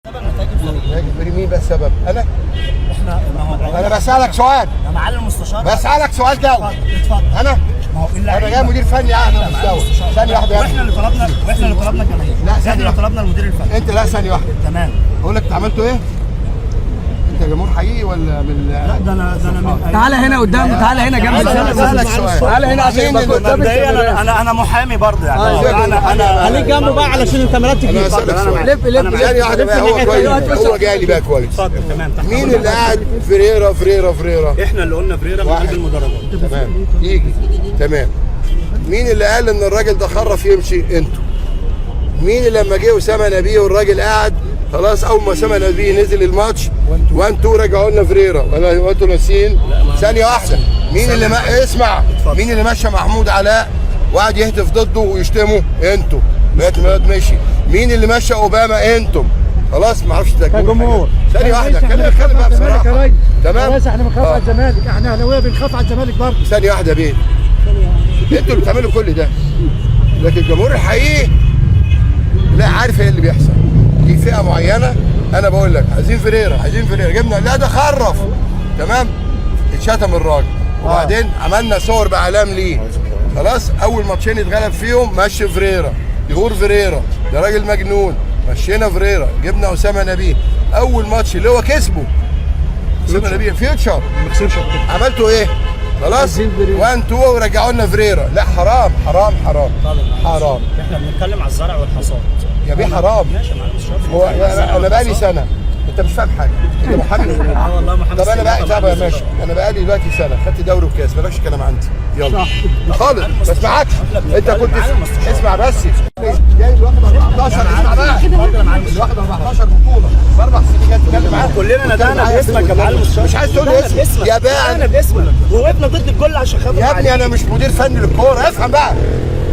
الفريق مين بقى السبب؟ انا؟ احنا ما هو انا بسالك سؤال. يا معالي المستشار، بسالك سؤال، جاوب. اتفضل. انا؟ ما هو انا جاي مدير فني اعلى مستوى. ثانية واحدة يا واحنا ابني. اللي طلبنا، واحنا اللي طلبنا الجماهير. لا، احنا ثانية اللي واحدة. طلبنا المدير الفني. انت لا، ثانية واحدة. تمام. اقول لك انت عملته ايه؟ انت جمهور حقيقي ولا من لا ده انا من تعالى هنا قدام، تعالى هنا جنب. انا بسالك سؤال. تعالى هنا عشان مين يبقى اللي- قدام مبدئيا الكاميرات. انا محامي برضه يعني. انا خليك جنبه بقى علشان الكاميرات انا تجيب. هسالك سؤال. لف لف. ثانية واحدة بقى، هو كويس، هو جالي بقى كويس. اتفضل. تمام، تحت مين أمرك. اللي قاعد فريرة فريرة فريرة؟ احنا اللي قلنا فريرة من واحد. قلب المدرجات. تمام، يجي. تمام. مين اللي قال ان الراجل ده خرف يمشي؟ انتوا. مين اللي لما جه اسامة نبيه والراجل قعد خلاص، اول ما اسامة نبيه نزل الماتش 1 2 رجعوا لنا فريرة، ولا وانتوا ناسيين؟ ثانية واحدة. مين اللي ما اسمع، مين اللي مشى محمود علاء وقعد يهتف ضده ويشتمه؟ انتوا. لغاية ما الواد مشي. مين اللي مشى اوباما؟ انتم. خلاص، ما اعرفش ده كجمهور. ثانية واحدة، اتكلم اتكلم بقى بصراحة. تمام. بس احنا بنخاف آه. على الزمالك، احنا اهلاويه بنخاف على الزمالك برضه. ثانية واحدة يا بيه، انتوا اللي بتعملوا كل ده، لكن الجمهور الحقيقي لا، عارف ايه اللي بيحصل. دي فئة معينة. انا بقول لك عايزين فريرة، عايزين فريرة، جبنا، لا ده خرف. تمام، اتشتم الراجل، وبعدين عملنا صور باعلام ليه. خلاص، اول ماتشين اتغلب فيهم مشي فريرة، يغور فريرة، ده راجل مجنون. مشينا فريرة، جبنا اسامة نبيه، اول ماتش اللي هو كسبه اسامة نبيه فيوتشر عملتوا ايه؟ خلاص 1 2 ورجعوا لنا فريرة. لا حرام حرام حرام حرام. احنا بنتكلم على الزرع والحصاد. يا بيه حرام. ماشي يا معالي المستشار. هو انا بقالي سنة، انت مش فاهم حاجة، انت محامي. اه والله محامي. طب انا بقى، طب يا ماشي، انا بقالي دلوقتي سنة خدت دوري وكاس، مالكش كلام عندي، يلا خالص. بس معاكش انت كنت، اسمع بس، جاي الواخد 14، اسمع بقى، الواخد 14 بطوله في 4 سنين، جاي تتكلم معايا؟ كلنا ندعنا باسمك يا معالي المستشار. مش عايز تقول ندعنا اسم باسمك. يا بقى. ندعنا باسمك ووقفنا ضد الكل عشان خاطر يا ابني انا مش مدير فني للكوره، افهم بقى.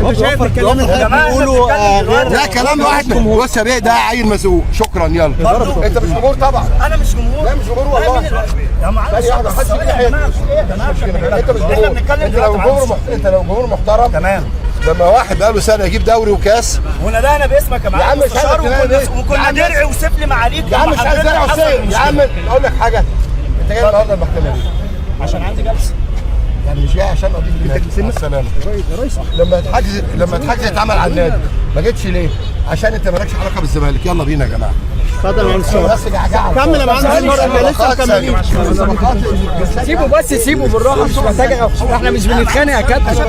انت شايف الكلام اللي يا جماعة، حضرتك بتقوله احنا بنتكلم غير دلوقتي. ده كلام واحد بص يا بيه، ده عيل مسؤول. شكرا، يلا. برضو. انت مش جمهور طبعا. انا مش جمهور. لا، مش جمهور لا، والله. مين يا معالي ثانية واحدة، محدش يجي يا ناحيتك. جماعة، في ايه يا جماعة؟ انت مش احنا جمهور. بنتكلم انت لو دلوقتي معالي جمهور المستشار. انت لو جمهور محترم، تمام. لما واحد بقاله سنة يجيب دوري وكاس وندعنا باسمك يا يا عم معالي مش المستشار عايز وكنا تنادي. يا وكنا عم درع وسفل معاليك. يا عم لما مش عايز حضرتك درع حصل وسيف. يا عم المشكلة. اقول لك حاجة، انت جاي النهارده المحكمة ليه؟ عشان عندي جلسه. يعني مش جاي عشان قضية النادي؟ مع السلامة. لما اتحجز اتعمل على النادي، ما جيتش ليه؟ عشان انت مالكش علاقة بالزمالك. يلا بينا يا جماعة. اتفضل يا معالي المستشار. بس جعجعه. كمل يا معالي المستشار، احنا لسه مكملين. سيبه بس، سيبه بالراحة، مش محتاجه، احنا مش بنتخانق يا كابتن،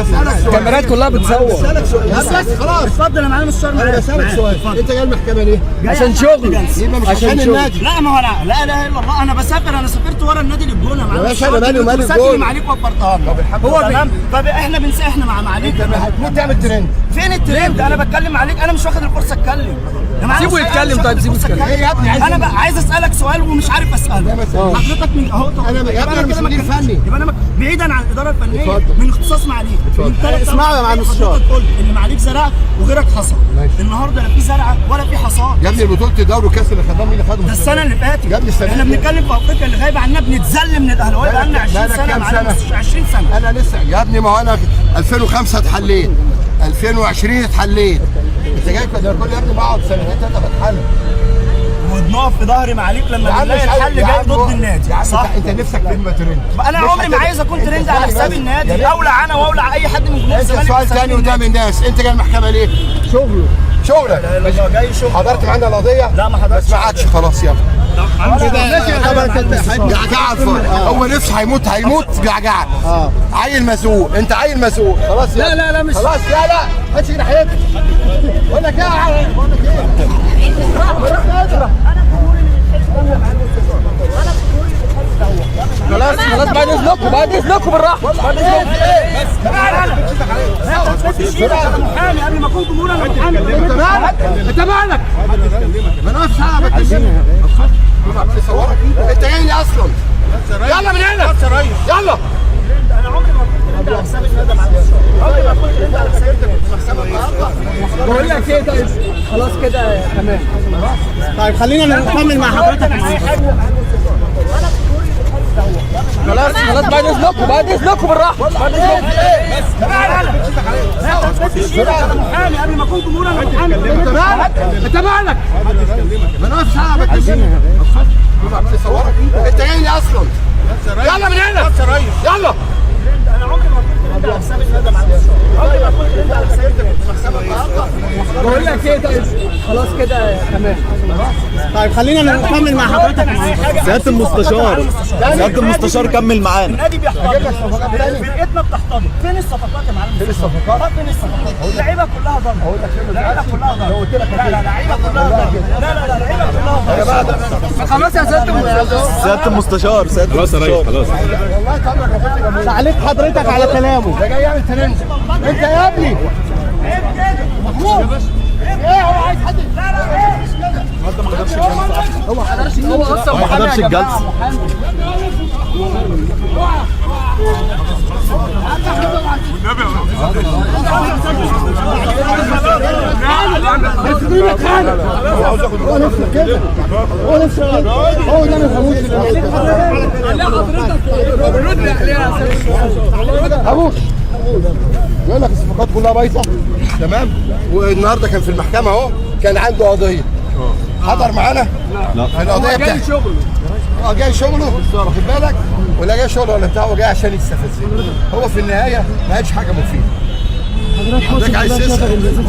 الكاميرات كلها بتصور. بسالك سؤال بس خلاص. اتفضل يا معالي المستشار. انا معاك. بسالك معاك. سؤال، اتفضل. انت جاي المحكمة ليه؟ عشان شغل، يبقى مش عشان عشان شغل. النادي. لا ما هو لا لا اله الا الله، انا بسافر، انا سافرت ورا النادي للجونه يا معالي يا باشا، أنا المستشار. مالي ومال كنت الجون. مسجل معاليك وفرتها لنا. طب الحمد هو لله. تمام. طب احنا بنس احنا مع معاليك. انت هتموت تعمل ترند. فين الترند؟ انا بتكلم عليك، انا مش واخد الفرصة اتكلم. يا معالي سيبه المستشار، أنا يتكلم، مش طيب واخد سيبه الفرصة يتكلم. ايه يا ابني عايز انا بقى عايز اسالك سؤال ومش عارف اساله. ما تسألنيش. حضرتك من اهو. طب أنا يا يبقى ابني أنا مش كده ما مدير اتكلمتش. فني. يبقى انا بعيدا عن الادارة الفنية. اتفضل. من اختصاص معاليك. من ثلاث اسمعوا يا معالي المستشار. حضرتك قلت ان معاليك زرعت وغيرك حصد. ماشي. النهارده لا في زرعه ولا في حصاد. يا ابني بطوله الدوري وكاس اللي خدناه مين اللي خده؟ ده السنة اللي فاتت. يا ابني السنة احنا دي. بنتكلم في افريقيا اللي غايبة عننا، بنتذل من الاهلاوية بقالنا 20 بقالك سنة كام معالي سنة؟ المستشار، 20 سنة. انا لسه يا ابني، ما هو انا 2005 اتحليت، 2020 اتحليت، انت جاي ده كل يا ابني بقعد سنتين ثلاثة بتحل. وبنقف في ظهري معاليك يا لما عم بنلاقي مش عايز- الحل يا جاي عم ضد النادي. يا عم صح؟ انت نفسك تبقى ترند. انا مش عمري ما هتبقى. عايز اكون انت ترند على اسمعني حساب بس. يا النادي. ريت. اولع انا واولع اي حد من جمهور انت الزمالك سؤال بسبب تاني النادي. قدام الناس، انت جاي المحكمة ليه؟ شغله. شغلك. لا، جاي شغل. حضرت معانا القضية؟ لا، ما حضرتش. بس معكش خلاص، يلا. كده طبعا كنت جعجعه الفاضي، هو نفسه هيموت، هيموت جعجعه. عيل مسؤول، انت عيل مسؤول خلاص يلا. لا، لا، لا، مش- خلاص. لا لا، محدش يجي ناحيتك. بقول لك ايه، بقول لك ايه، خلاص خلاص، بعد اذنكم، بعد اذنكم، بالراحة، بعد اذنكم. انا محامي قبل ما اكون جمهور، انا محامي. انت مالك؟ انت مالك؟ ما انا واقف ساعة بتكلم. انت جاي لي اصلا؟ يلا من هنا، يلا. انا عمري ما كنت ترند على حساب النادي يا معالي المستشار. عمري ما كنت ترند على حساب النادي. بقول لك ايه، طيب خلاص كده تمام. طيب خلينا نكمل مع حضرتك. انا اي حاجة. خلاص خلاص، بعد اذنكم بعد اذنكم بالراحة، بعد اذنكم. انا محامي قبل ما اكون جمهور، انا محامي. انت مالك؟ انت مالك؟ ما انا واقف ساعة بتكلم، انت جاي لي اصلا. يلا من هنا يلا. انا عمري ما كنت رد على حساب الندم على عمري ما كنت رد على حساب بقول لك ايه، طيب خلاص كده تمام. طيب خلينا نكمل مع حضرتك. سيادة المستشار، سيادة المستشار كمل معانا. النادي بيحتضن، فرقتنا بتحتضن. فين الصفقات يا معلم؟ فين الصفقات؟ فين الصفقات؟ اللعيبة كلها ضرب، اللعيبة كلها ضرب. لا لا، لعيبة كلها ضرب. لا لا لا، لعيبة كلها ضرب. خلاص يا سيادة المستشار، سيادة المستشار، سيادة خلاص يا ريس، المستشار. خلاص. والله طبعا ما كنت جمهور. تعليق حضرتك على كلامه. ده جاي يعمل ترند. انت يا ابني محمود، ايه هو عايز حد؟ لا لا، ايه مش كده. هو اصلا ما محامي يا حضرش جماعة، الجلسة. محامي. بس دي مكانه. هو نفسه كده، هو نفسه كده، هو ده ما يفهموش. لا حضرتك رد عليها يا سيادة. ابوك يقول لك الصفقات كلها بايظة، تمام؟ والنهارده كان في المحكمة اهو، كان عنده قضية. حضر معانا؟ لا. في القضية جاي بتاعته. شغله. اه جاي شغله، واخد بالك؟ ولا جاي شغله ولا بتاع، هو جاي عشان يستفزني. هو في النهاية ما قالش حاجة مفيدة. حضرتك عايز تسال؟